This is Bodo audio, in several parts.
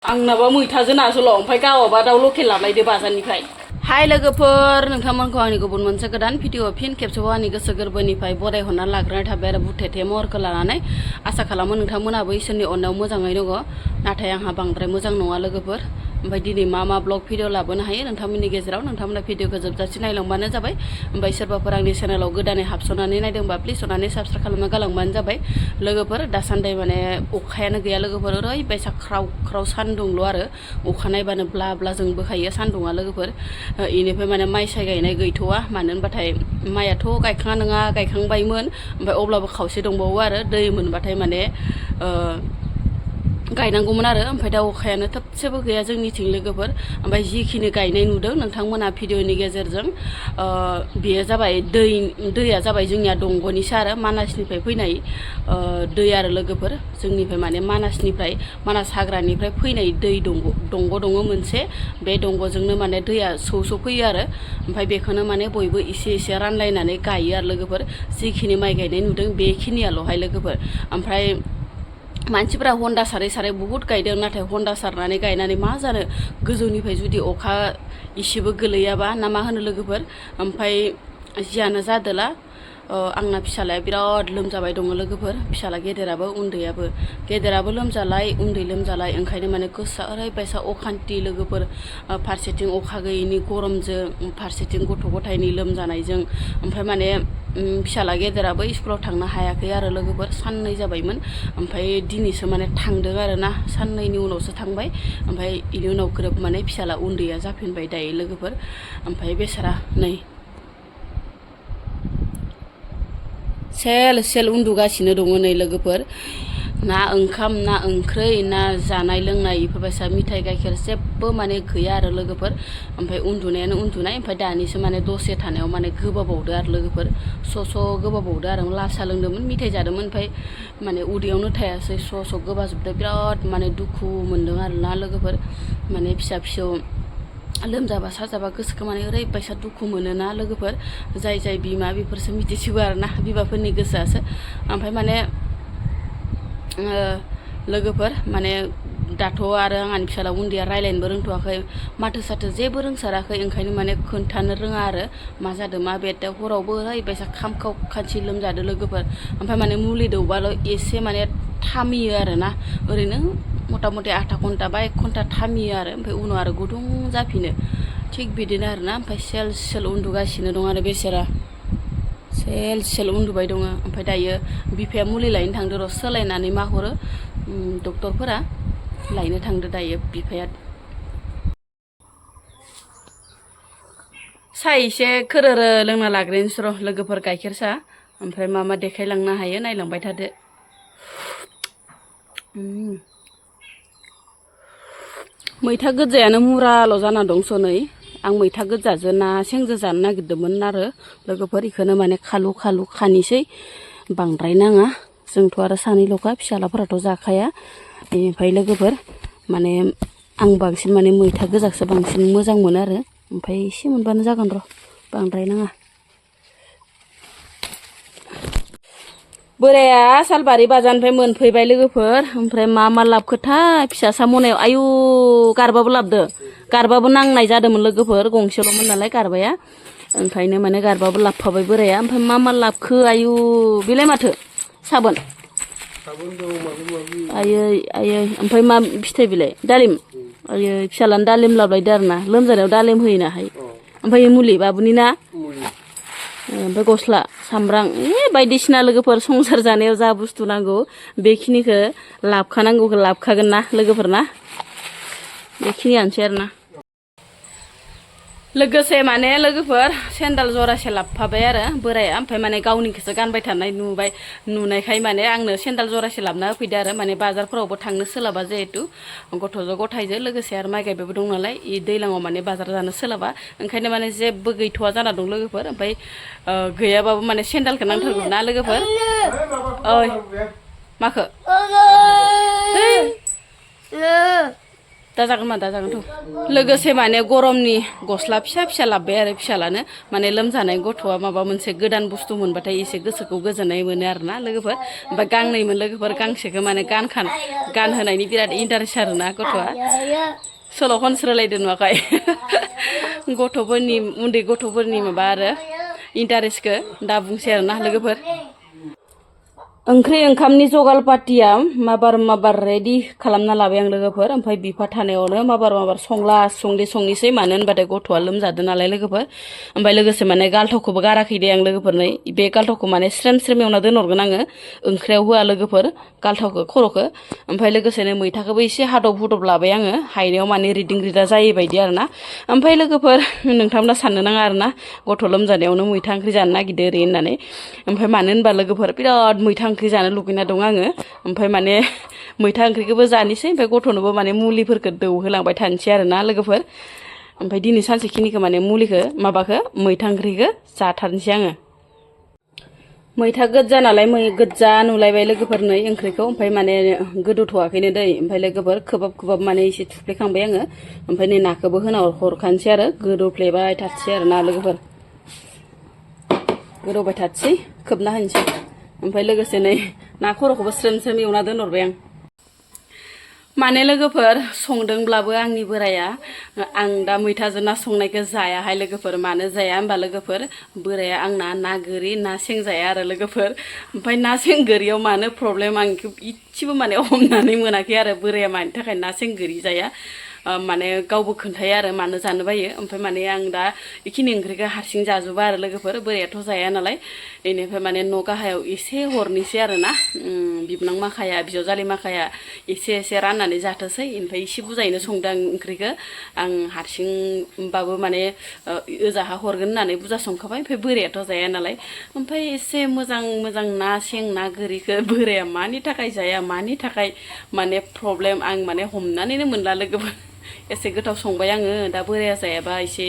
आंनाबा मैथाजों नासोल' ओमफ्राय गावाबा दाउ लकेल लाबलायदो बाजारनिफ्राय। हाय लोगोफोर, नोंथांमोनखौ आंनि गुबुन मोनसे गोदान भिडिअ फिन खेबसेबाव आंनि गोसो गोरबोनिफ्राय बरायहरना लाग्रोनाय थाबाय आरो बुथेथे महरखौ लानानै। आसा खालामो नोंथांमोनाबो इसोरनि अननायाव मोजाङै दङ, नाथाय आंहा बांद्राय मोजां नङा लोगोफोर। ओमफ्राय दिनै मा ब्लग भिडिअ लाबोनो हायो नोंथांमोननि गेजेराव नोंथांमोना भिडिअखौ जोबजासिम नायलांबानो जाबाय। ओमफ्राय सोरबाफोर आंनि चेनेलाव गोदानै हाबस'नानै नायदोंबा प्लिज अननानै साबस्क्राइब खालामना गालांबानो जाबाय लोगोफोर। दासान्दि माने अखायानो गैया लोगोफोर, ओरैबायसा ख्राव ख्राव सान्दुंल' आरो अखा नायबानो ब्ला ब्ला जोंबोखायो सान्दुङा लोगोफोर। इनिफ्राय माने माइ साय गायनाय गैथ'वा, मानो होनबाथाय माइयाथ' गायखाङा नङा गायखांबायमोन, ओमफ्राय अब्लाबो खावसे दंबावो आरो दै मोनबाथाय माने गायनांगौमोन आरो। ओमफ्राय दा अखायानो थोबसेबो गैया जोंनिथिं लोगोफोर। ओमफ्राय जिखिनि गायनाय नुदों नोंथांमोना भिडिअनि गेजेरजों, बेयो जाबाय दैया जाबाय जोंनिया दंग'निसो आरो मानासनिफ्राय फैनाय दै आरो लोगोफोर। जोंनिफ्राय माने मानास हाग्रानिफ्राय फैनाय दै दंग' दङ मोनसे, बे दंग'जोंनो माने दैया सौफैयो आरो। ओमफ्राय बेखौनो माने बयबो एसे एसे रानलायनानै गायो आरो लोगोफोर। जिखिनि माइ गायनाय नुदों बेखिनियाल'हाय लोगोफोर। ओमफ्राय मानसिफोरा हन्दा सारै सारै बुहुत गायदों, नाथाय हन्दा सारनानै गायनानै मा जानो, गोजौनिफ्राय जुदि अखा इसेबो गोलैयाबा ना मा होनो लोगोफोर। ओमफ्राय जियानो जादोला, आंना फिसालाया बिराद लोमजाबाय दङ लोगोफोर, फिसाला गेदेराबो उन्दैयाबो। गेदेराबो लोमजालाय उन्दै लोमजालाय, ओंखायनो माने गोसोआ ओरैबायसा अखान्थि लोगोफोर। फारसेथिं अखा गैयैनि गरमजों, फारसेथिं गथ' गथायनि लोमजानायजों। ओमफ्राय माने फिसाला गेदेराबो स्कुलाव थांनो हायाखै आरो लोगोफोर, साननै जाबायमोन। ओमफ्राय दिनैसो माने थांदों आरो ना, साननैनि उनावसो थांबाय। ओमफ्राय बेनि उनाव ग्रोब माने फिसाला उन्दैया जाफिनबाय दायो लोगोफोर। ओमफ्राय बेसारा नै सेल सेल उन्दुगासिनो दङ नै लोगोफोर। ना ओंखाम ना ओंख्रै ना जानाय लोंनाय बेफोरबायसा मिथाइ गाइखेर जेबो माने गैया आरो लोगोफोर। ओमफ्राय उन्दुनायानो उन्दुनाय। ओमफ्राय दानिसो माने दसे थानायाव माने गोबाबावदो आरो लोगोफोर, स' गोबाबावदो आरो लासा लोंदोंमोन, मिथाइ जादोंमोन, ओमफ्राय माने उदैयावनो थायासै, स' गोबाजोबदो। बिराद माने दुखु मोनदों आरो ना लोगोफोर। माने फिसा फिसौ लोमजाबा साजाबा गोसोखौ माने ओरैबायसा दुखु मोनोना लोगोफोर। जाय बिमा बेफोरसो मिथिसिगौ आरो ना, बिमाफोरनि गोसोआसो। ओमफ्राय माने लोगोफोर माने दाथ' आरो आंहानि फिसाला उन्दैया रायलायनोबो रोंथ'वाखै, माथो साथो जेबो रोंसाराखै। ओंखायनो माने खोन्थानो रोङा आरो मा जादों मा बेद। हरावबो ओरैबायसा खामखाव खानसि लोमजादों लोगोफोर। ओमफ्राय माने मुलि दौबाल' एसे माने थामियो आरो ना, ओरैनो मथा मथि आधा घन्टा बा 1 घन्टा थामियो आरो, ओमफ्राय उनाव आरो गुदुं जाफिनो। थिग बिदिनो आरो ना। ओमफ्राय सेल सेल उन्दुगासिनो दं आरो बेसेरा, सेल सेल उन्दुबाय दङ। ओमफ्राय दायो बिफाया मुलि लायनो थांदो र', सोलायनानै मा हरो डक्टरफोरा, लायनो थांदो दायो बिफाया। साहा एसे खोरोरो लोंना लाग्रोनोसै र' लोगोफोर, गाइखेर साहा। ओमफ्राय मा देखायलांनो हायो नायलांबाय थादो। मैथा गोजायानो मुराल' जाना दंस' नै। आं मैथा गोजाजों ना सेंजों जानो नागिरदोंमोन आरो लोगोफोर। बेखौनो माने खालु खानिसै, बांद्राय नाङा। जोंथ' आरो सानैल'खा, फिसालाफोराथ' जाखाया। बेनिफ्राय लोगोफोर माने आं बांसिन माने मैथा गोजाखौसो बांसिन मोजां मोनो आरो। ओमफ्राय एसे मोनबानो जागोन र', बांद्राय नाङा। बोराया सालबारि बाजारनिफ्राय मोनफैबाय लोगोफोर। ओमफ्राय मा लाबखोथाय फिसासा मनायाव, आयु गारबाबो लाबदो, गारबाबो नांनाय जादोंमोन लोगोफोर, गंसेल'मोन नालाय गारबाया, ओंखायनो माने गारबाबो लाबफाबाय बोराया। ओमफ्राय मा लाबखो आयु, बेलाय माथो साबोन आयै। ओमफ्राय मा फिथाइ बिलाइ, दालिम, आयै फिसालानो दालिम लाबलायदो आरो ना, लोमजानायाव दालिम होयोनाहाय। ओमफ्राय मुलि बाबुनि ना, ओमफ्राय गस्ला सामब्राम, बायदिसिना लोगोफोर। संसार जानायाव जा बुस्थु नांगौ बेखिनिखौ लाबखानांगौखौ लाबखागोन ना लोगोफोर ना, बेखिनियानोसै आरो ना। लोगोसे माने लोगोफोर सेन्देल जरासे लाबफाबाय आरो बोराया। ओमफ्राय माने गावनिखौसो गानबाय थानाय नुनायखाय माने आंनो सेन्देल जरासे लाबना होफैदो आरो। माने बाजारफोरावबो थांनो सोलाबा जिहेतु, गथ'जों लोगोसे आरो माइ गायबायबो दं नालाय, दैज्लाङाव माने बाजार जानो सोलाबा, ओंखायनो माने जेबो गैथ'वा जाना दं लोगोफोर। ओमफ्राय गैयाबाबो माने सेन्देलखौ नांथारगौ ना लोगोफोर। ओइ माखो दा जागोनथ' लोगोसे माने गरमनि गस्ला फिसा फिसा लाबोबाय आरो फिसालानो माने लोमजानाय गथ'आ माबा मोनसे गोदान बुस्थु मोनबाथाय एसे गोसोखौ गोजोननाय मोनो आरोना लोगोफोर ओमफ्राय गांनैमोन लोगोफोर गांसेखौ माने गानहोनायनि बिराद इन्टारेस्ट आरोना गथ'आ सल' खनस्रोलायदों नुवाखै गथ'फोरनि उन्दै गथ'फोरनि माबा आरो इन्टारेस्टखौ दा बुंसै आरोना लोगोफोर ओंख्रि ओंखामनि जगाल पातिया माबार रेडि खालामना लाबाय आं लोगोफोर ओमफ्राय बिफा थानायावनो माबार संनोसै मानो होनबाथाय गथ'आ लोमजादों नालाय लोगोफोर ओमफ्राय लोगोसे माने गालथावखौबो गाराखै दे आं लोगोफोरनो बे गालथावखौ माने स्रेम एवना दोनहरगोन आङो ओंख्रियाव होआ लोगोफोर गालथावखौ खर'खौ ओमफ्राय लोगोसेनो मैथाखौबो एसे हादब लाबाय आङो हायनायाव माने रिदिं रिदा जायै बायदि आरोना ओमफ्राय लोगोफोर नोंथांमोना साननो नाङा आरोना गथ' लोमजानायावनो मैथा ओंख्रि जानो नागिरदो ओरै होननानै ओमफ्राय मानो होनबा लोगोफोर बिराद मैथा ओंख्रि जानो लुगैना दं आङो ओमफ्राय माने मैथा ओंख्रिखौबो जानोसै ओमफ्राय गथ'नोबो माने मुलिफोरखौ दौहोलांबाय थानोसै आरोना लोगोफोर ओमफ्राय दिनै सानसेखिनिखौ माने मैथा ओंख्रिखौ जाथारनोसै आङो मैथा गोजा नालाय गोजा नुलायबाय लोगोफोर नै ओंख्रिखौ ओमफ्राय माने गोदौथ'वाखैनो दै ओमफ्राय लोगोफोर खोबाब माने एसे थुफ्लेखांबाय आङो ओमफ्राय नै नाखौबो होना हरखानोसै आरो गोदौफ्लेबाय थाथसै आरो ना लोगोफोर गोदौबाय थाथसै खोबना होनोसै ओमफ्राय लोगोसे नै ना खर'खौबो स्रेम एवना दोनहरबाय आं माने लोगोफोर संदोंब्लाबो आंनि बोराया आं दा मैथाजों ना संनायखौ जायाहाय लोगोफोर मानो जाया होमबा लोगोफोर बोराया आंना ना गोरि ना सें जाया आरो लोगोफोर ओमफ्राय ना सें गोरियाव मानो प्रब्लेम आं बेखौ इसेबो माने हमनानै मोनाखै आरो बोराया मानि थाखाय ना सें गोरि जाया माने गावबो खोन्थायो आरो मानो जानो बायो ओमफ्राय माने आं दा बेखिनि ओंख्रिखौ हारसिं जाजोबा आरो लोगोफोर बोरायाथ' जाया नालाय बेनिफ्राय माने न' गाहायाव एसे हरनोसै आरो ना बिबनां माखाया बिजावजालि माखाया एसे राननानै जाथोंसै ओमफ्राय एसे बुजायैनो संदों आं ओंख्रिखौ आं हारसिंबाबो माने ओजाहा हरगोन होननानै बुरजा संखाबाय ओमफ्राय बोरायाथ' जाया नालाय ओमफ्राय एसे मोजां ना सें ना गोरिखौ बोराया मानि थाखाय जाया मानि थाखाय माने प्रब्लेम आं माने हमनानैनो मोनला लोगोफोर एसे गोथाव संबाय आङो दा बोराया जायाबा एसे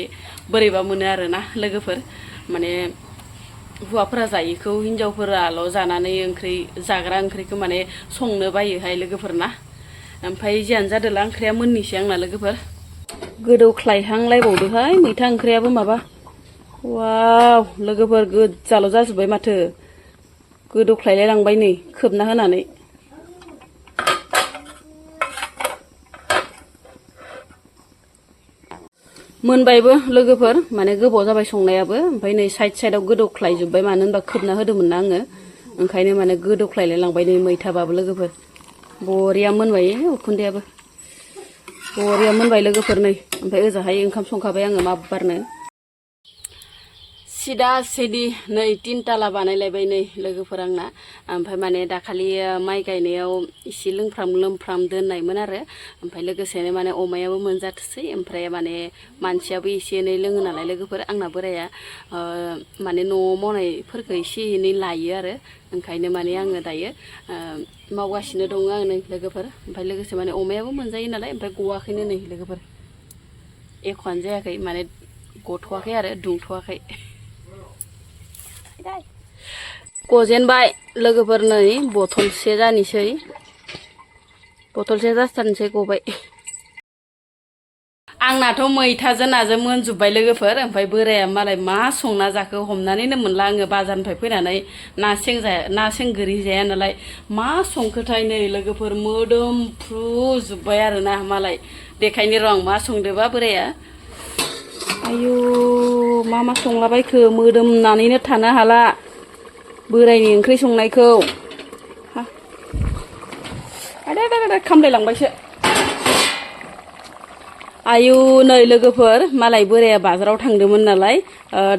बोरैबा मोनो आरोना लोगोफोर माने हौवाफोरा जायैखौ हिन्जावफोराल' जानानै जाग्रा ओंख्रिखौ माने संनो बायोहाय लोगोफोरना ओमफ्राय जियानो जादोला ओंख्रिया मोननोसै आंना लोगोफोर गोदौख्लायहांलायबावदोहाय मैथा ओंख्रियाबो माबा वाव लोगोफोर गोजाल' जाजोब्बाय माथो गोदौख्लायलायलांबाय नै खोबना होनानै मोनबायबो लोगोफोर माने गोबाव जाबाय संनायाबो ओमफ्राय नै साइडआव गोदौख्लायजोब्बाय मानो होनबा खोबना होदोंमोन ना आङो ओंखायनो माने गोदौख्लायलायलांबाय नै मैथाबाबो लोगोफोर बरिया मोनबाय उखुन्दैयाबो बरिया मोनबाय लोगोफोर नै ओमफ्राय ओजाहाय ओंखाम संखाबाय आङो माबारनो सिदा सिदि नै 3 ताला बानायलायबाय नै लोगोफोर आंना ओमफ्राय माने दाखालि माइ गायनायाव एसे लोमफ्राम दोननायमोन आरो ओमफ्राय लोगोसेनो माने अमायाबो मोनजाथोंसै ओमफ्राय माने मानसियाबो एसे एनै लोङो नालाय लोगोफोर आंना बोराया माने न'आव मावनायफोरखौ एसे एनै लायो आरो ओंखायनो माने आङो दायो मावगासिनो दङ आं नै लोगोफोर ओमफ्राय लोगोसे माने अमायाबो मोनजायो नालाय ओमफ्राय गवाखैनो नै लोगोफोर एख'आनो जायाखै माने गथ'वाखै आरो दुंथ'वाखै गजेनबाय लोगोफोर नै बथलसे जाथारनोसै गबाय आंनाथ' मैथाजों नाजों मोनजोब्बाय लोगोफोर ओमफ्राय बोराया मालाय मा संना जाखो हमनानैनो मोनला आङो बाजारनिफ्राय फैनानै ना सें गोरि जाया नालाय मा संखोथाय नै लोगोफोर मोदोमफ्रुजोब्बाय आरोना मालाय बेखायनो र' आं मा संदोबा बोराया आयु मा संलाबायखो मोदोमनानैनो थानो हाला बोरायनि ओंख्रि संनायखौ आदे खामलायलांबायसो आयु नै लोगोफोर मालाय बोराया बाजाराव थांदोंमोन नालाय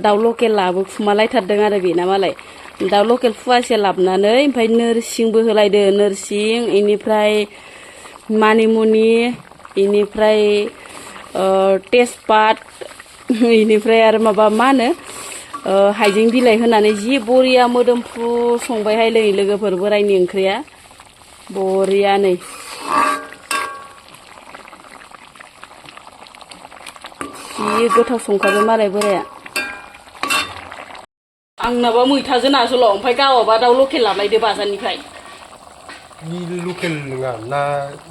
दाउ लकेल लाबोखुमालायथारदों आरो बेना मालाय दाउ लकेल फुवासे लाबोनानै ओमफ्राय नोरसिंबो होलायदो नोरसिं इनिफ्राय मानिमुनि इनिफ्राय तेजपात इनिफ्राय आरो माबा मा होनो हाइजें बिलाइ होनानै जि बरिया मोदोमफ्रु संबायहाय लोगोफोर बोरायनि ओंख्रिया बरिया नै जि गोथाव संखाबाय मालाय बोराया आंनाबा मैथाजों नाजोल' ओमफ्राय गावाबा दाउ लकेल लाबलायदो बाजारनिफ्राय बि लकेल नङा ना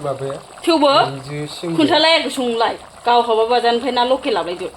माबाया थेवबो जो सिंगि खोन्थालायाखै संलाय गाव हाबा बाजारनिफ्राय ना लकेल लाबोलायदो